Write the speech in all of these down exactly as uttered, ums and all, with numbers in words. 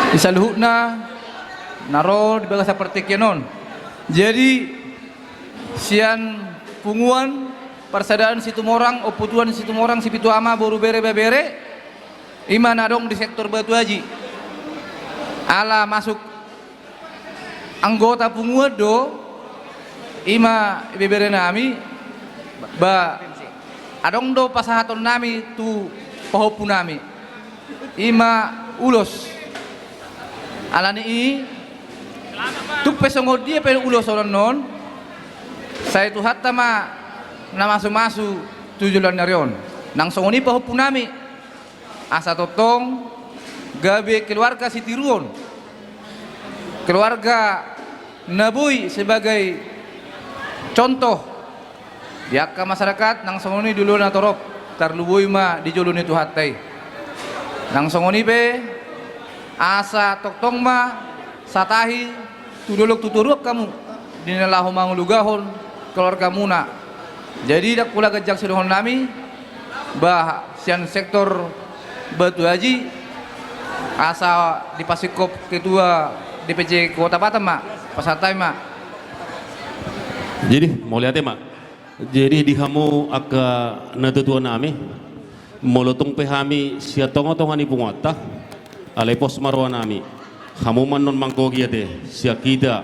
Di saluhutna na ro di bagasan partingkian on. Jadi sian punguan parsadaan Situmorang, ompu tuan Situmorang, sipitu ama, boru, bere, ibebere, ima na adong di sektor Batu Aji. Ala masuk anggota punguan do, ima ibebere nami, ba adong do pasahaton nami tu pahompu nami, ima ulos. Alani i, tung pe songon dia pe ulos on annon, sai Tuhanta ma na masu-masu tu joloan ni ari on. Nang songon i pahompu nami, asa tongtong gabe keluarga sitiruon, keluarga na boi sebagai contoh di angka masyarakat, nang songon i di ulaon na torop, tarlumobi ma di jolo ni Tuhanta i. Nang songon i pe, asa tongtong ma satahi tu dolok tu toruan hamu di na laho mangulahon keluargamuna. Jadi ndang pola ganjang sidohonon nami, ba sian sektor Batu Aji, asa dipasingkop ketua D P C Kota Batam ma, pasahat hami ma. Jadi mauliate ma. Jadi di hamu angka natuatua nami, molo tung pe hami sian tongatonga ni punguanta, alai pos ma roha nami, hamu ma annon manggohi ate sian hita,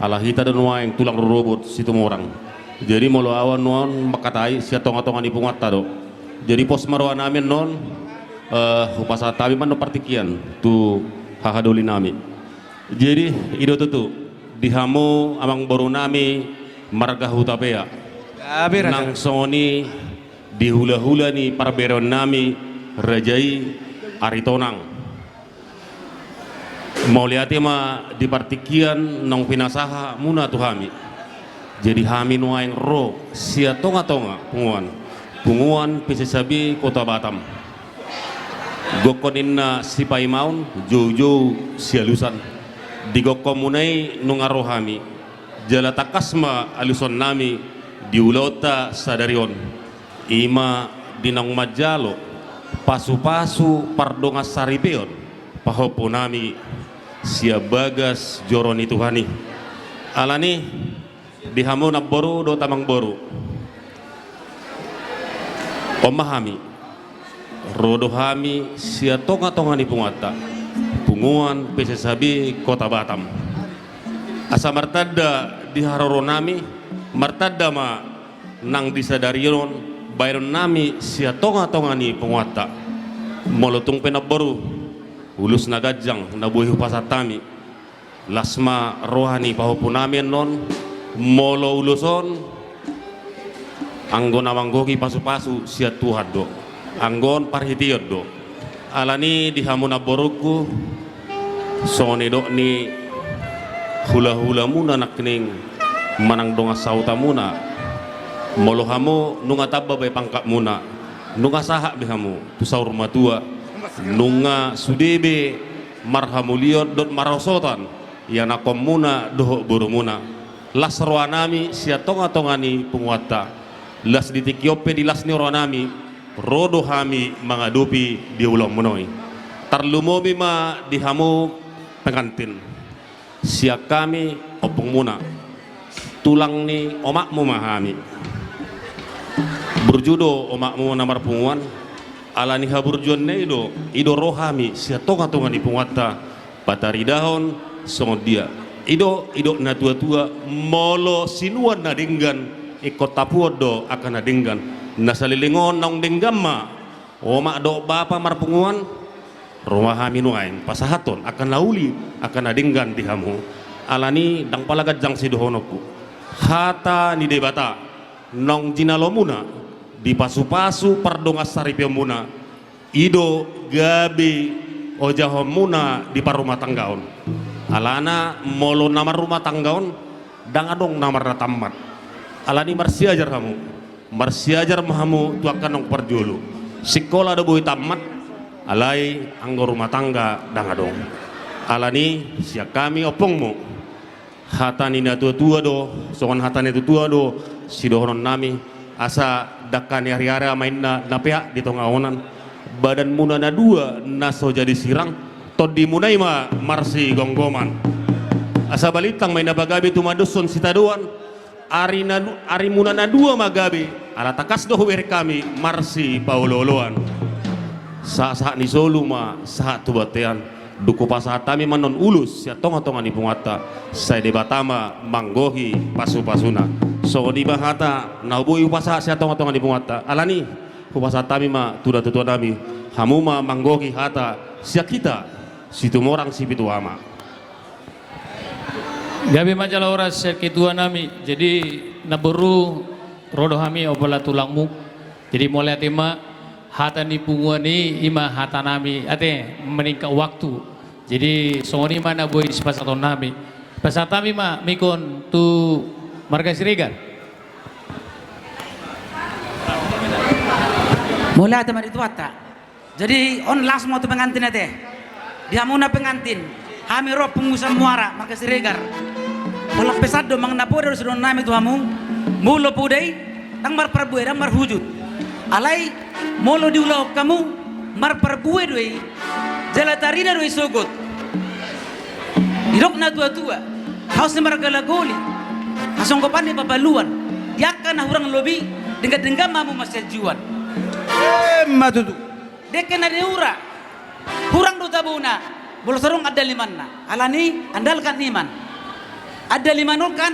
ala hita do nuaeng tulang rorobot Situmorang. Jadi molo au annon mangkatai sian tongatonga ni punguanta do. Jadi pos ma roha nami annon, eh, hupasahat hami ma annon partingkian tu hahadoli nami. Jadi i do tutu, di hamu amangboru nami marga Hutapea, nang songon i di hulahula ni parbereon nami raja i Aritonang. Mauliate ma di partingkian naung pinasahat muna tu hami. Jadi hami nuaeng ro sian tongatonga punguan, punguan P C S H B Kota Batam. Gokhon ninna sipaimaon, joujou sialusan. Di gokhon muna i nunga ro hami. Jala tangkas ma aluson nami di ulaonta sadari on. Ima di naung manjalo pasupasu pardongansaripeon pahompu nami sian bagas joro ni Tuhan i. Alani di hamu namboru dohot amangboru, on ma hami, ro do hami sian tongatonga ni punguanta, punguan P C S H B Kota Batam. Asa martanda di haroro nami, martanda ma nang di sadari on baenon nami sian tongatonga ni punguanta. Molo tung pe namboru, ulos na ganjang na boi hupasahat hami, las ma roha ni pahompu nami annon. Molo ulos on, anggo na manggohi pasupasu sian Tuhan do, anggo on parhiteon do. Alani di hamu namborungku, songon nidok ni hulahulamuna nangkining manang dongan sahutamuna, molo hamu nunga tamba be pangkatmuna, nunga sahat be hamu tu saur matua, nunga sude be marhamulion dohot maradophon ianakhonmuna dohot borumuna. Las roha nami sian tongatonga ni punguanta. Las di tingki on pe di las ni roha nami, ro do hami mangadopi di ulaonmuna i. Tarlumobi ma di hamu pengantin. Sian hami ompungmuna, tulang ni omakmu ma hami. Burju do omakmu na marpunguan. Alani haburjuonna i do, i do ro hami sian tongatonga ni punguanta, pataridahon songon dia. I do, i do natuatua, molo sinuan na denggan, ingkon tapuon do angka na denggan. Na saleleng on naung denggan ma omak dohot bapa marpunguan, ro ma hami nuaeng pasahathon angka na uli, angka na denggan di hamu. Alani ndang pola ganjang sidohononku. Hata ni Debata naung jinalomuna, dipasupasu pardongansaripeonmuna, i do gabe ojahonmuna di parrumatanggaon. Alana molo na marrumatangga on, ndang adong na marnatammat. Alani marsiajar hamu. Marsiajar ma hamu tu angka naung parjolo. Sikola do boi tammat, alai anggo rumatangga ndang adong. Alani sian hami ompungmu, hata ni natuatua do, songon hata ni natuatua do sidohonon nami, asa dangka ni ariara ma inna na peak di tonga onan. Badanmuna na dua na so jadi sirang, Tondimuna i ma marsigomgoman. Asa balintang ma i na pagabe tumadoshon sitadoan. Ari na, arimuna na dua ma gabe, ala tangkas do hubereng hami marsipaolooloan. Sahat-sahat ni solu ma sahat tu bontean. Dung hupasahat hami ma annon ulos sian tonga-tonga ni punguanta, sai Debata ma manggohi pasu-pasuna. Songon i ma hata na boi hupasahat sian tonga-tonga ni punguanta. Alani, hupasahat hami ma tu natuatua nami, hamu ma manggohi hata sian hita Situmorang Sipitu Ama. Gabe ma jala horas sian ketua nami. Jadi, namboru, ro do hami, apala tulangmu. Jadi, mauliate ma, hata ni punguan i, i ma hata nami, ate, meningkat waktu. Jadi, songon i ma na boi sipasahaton nami. Pasahat hami ma, mikon tu marga Siregar. Mauliate ma di Tuhanta. Jadi, on las ma tu pengantin ate. Di hamuna pengantin, hami ro pungu Samuara, marga Siregar. Pola pesan do manang na poda do sidohonon nami tu hamu, molo poda i, ndang marparbue, ndang marhujut. Alai, molo diulahon hamu, marparbue do i, jala tarida do i sogot. Didok natuatua, haus ni marga Lagoli, hasonggopan ni pabaluan, di angka na hurang lobi, denggan-denggan ma hamu masianjuan. Emma tutu. Dengke na niura, hurang do tabona, molo so adong andalimanna, alani andalkan iman. Andaliman on kan,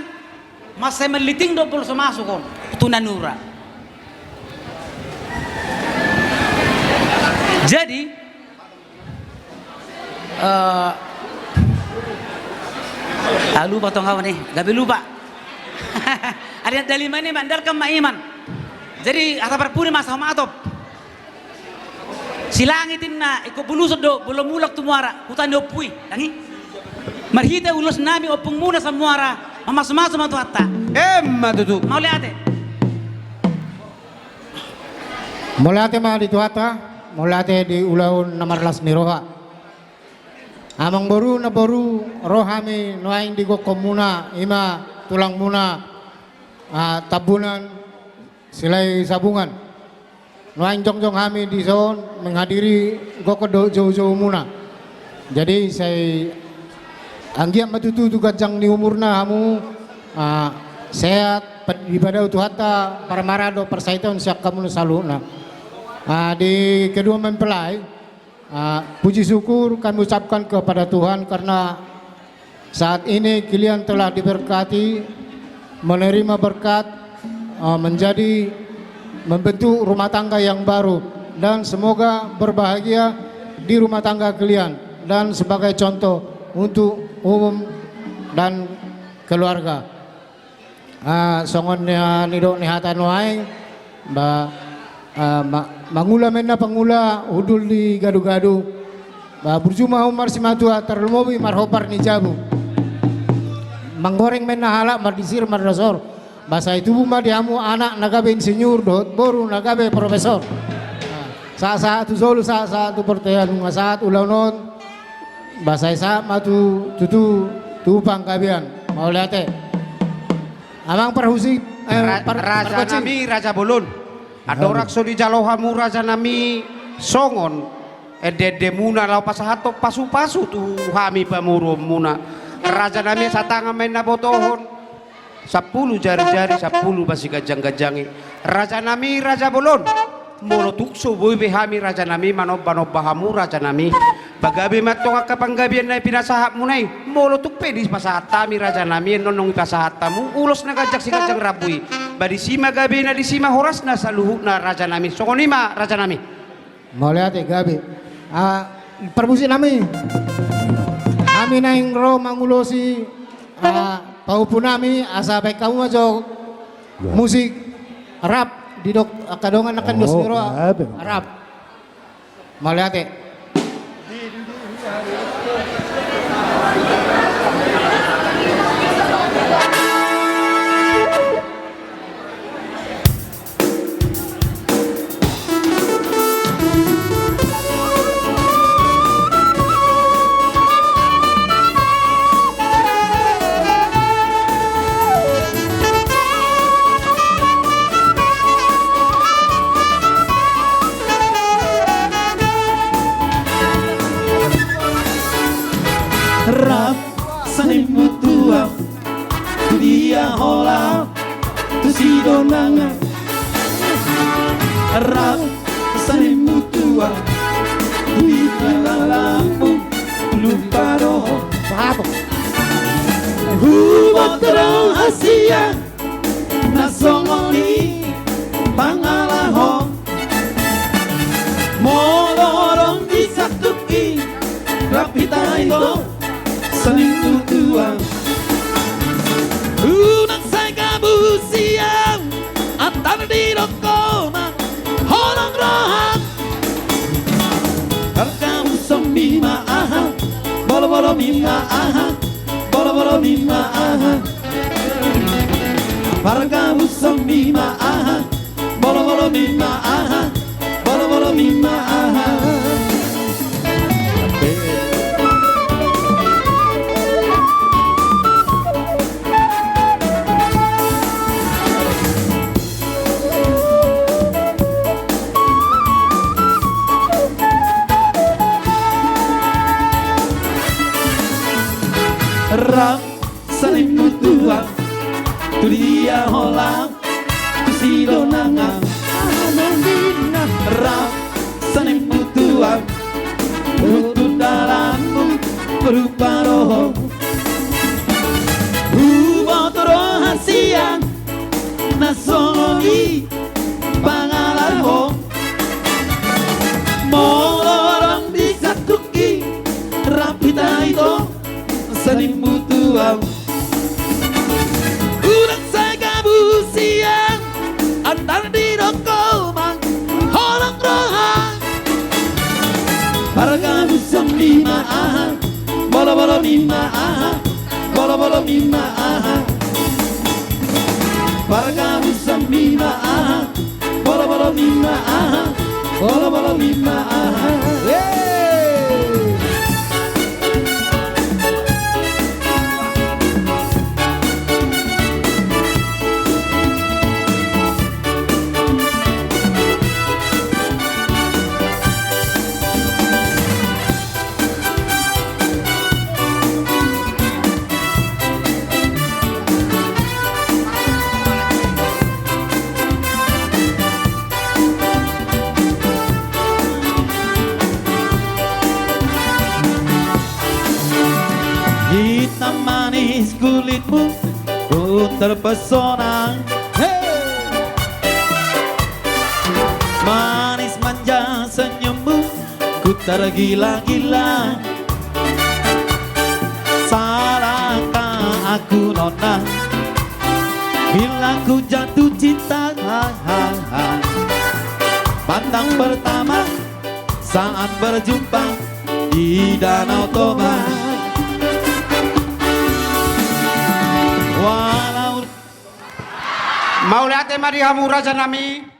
mansai manliting do molo so masuk on, tu na niura. Jadi, eh, ah, lupa tong au ni, gabe lupa. Ari andaliman i ma andalkan ma iman. Jadi, hata parpudi ma sahat ma atop. Silangit inna, ingkon buluson do, molo mulak tu muara, huta ni ompu i, tangi. Marhite ulos nami ompungmuna Samuara, mamasumasu ma Tuhanta. Emma tutu. Mauliate. Mauliate ma di Tuhanta, mauliate di ulaon na marlas ni roha. Amangboru, namboru, ro hami nuaeng di gokhonmuna, i ma tulangmuna, ah, Tambunan, Silahisabungan. Nuaeng jongjong hami dison menghadiri gokhon dohot joujoumuna. Jadi sai anggiat ma tutu tu ganjang ni umurna hamu, ah, sehat, pad-, dipadao Tuhanta parmaraan dohot parsahiton sian hamuna saluhutna. Ah, di kedua mempelai, ah, puji syukur kami ucapkan kepada Tuhan karena saat ini kalian telah diberkati, menerima berkat, eh, menjadi, membentuk rumah tangga yang baru, dan semoga berbahagia di rumah tangga kalian dan sebagai contoh untuk umum dan keluarga. Ah, songon na nidok ni hata nuaeng, ba, ah, ma-, mangula ma inna pangula, hundul di gadu-gadu. Ba, burju ma hamu marsimatua, tarlumobi marhombar ni jabu. Manggoreng ma inna halak, mardisir, mardasor. Ba, sai tubu ma di hamu anak na gabe insinyur, dohot boru na gabe profesor. Ah, sahat-sahat tu solu, sahat-sahat tu bontean, nunga sahat ulaon on. Ba sai sahat ma tu, tutu, tu panggabean. Mauliate. Amang parhusip, eh, Ra-, par-, raja pargonsi. Nami, raja bolon. Andorang so dijalo hamu raja nami songon ende-endemuna laho pasahathon pasu-pasu tu hami pamoruonmuna. Raja nami, satangan ma inna botohon. Sampulu jari-jari, sampulu pasi ganjang-ganjangi. Raja nami, raja bolon. Molo tung so boi be hami raja nami manomba-nomba hamu raja nami. Pagabe ma antong angka panggabean na pinasahatmuna i. Molo tung pe dipasahat hami raja nami, annon naung dipasahat hamu ulos na ganjang siganjang rambu i. Ba disi ma gabena, disi ma horasna saluhutna raja nami. Songon i ma raja nami. Mauliate gabe. Ah, parmusik nami. Hami naeng ro mangulosi, ah, pahompu nami, asa baen hamu ma jo musik rap, didok angka dongan na kan dos ni roha. Rap. Mauliate. Rap sanimu tulang, tu dia holan, tu si donangan. Rap sanimu tulang, tu dia lamu, lupa dohot. Huboto do hasian na songon i pangalahon. Molo adong di sandok i rap hita ito, sanimu tulang. Unang sai gabu sian, antar didok hona holong roha. Pargabuson mi ma aha, bolobolo mi ma aha, bolobolo mi ma aha. Pargabuson mi ma aha, bolobolo mi ma aha, bolobolo mi ma aha. Rap sanimu tulang, tu dia holan, tu si donangan. Rap sanimu tulang, tu dia lamu, lupa dohot. Huboto do hasian na songon i pangalahon. Molo adong di sandok i rap hita ito, sanimu tulang. Unang sai gabu sian, antar didok hona holong roha. Pargabuson mi ma aha, bolobolo mi ma aha, bolobolo mi ma aha. Pargabuson mi ma aha, bolobolo mi ma aha, bolobolo mi ma aha. Yeay. Hitam manis kulitmu, ku terpesona. Hei! Manis manja senyummu, ku tergila-gila. Salahkah aku, nona, bila ku jatuh cinta? Ha, ha, ha. Pandang pertama saat berjumpa di Danau Toba. Walau Mauliate ma di hamu, raja nami.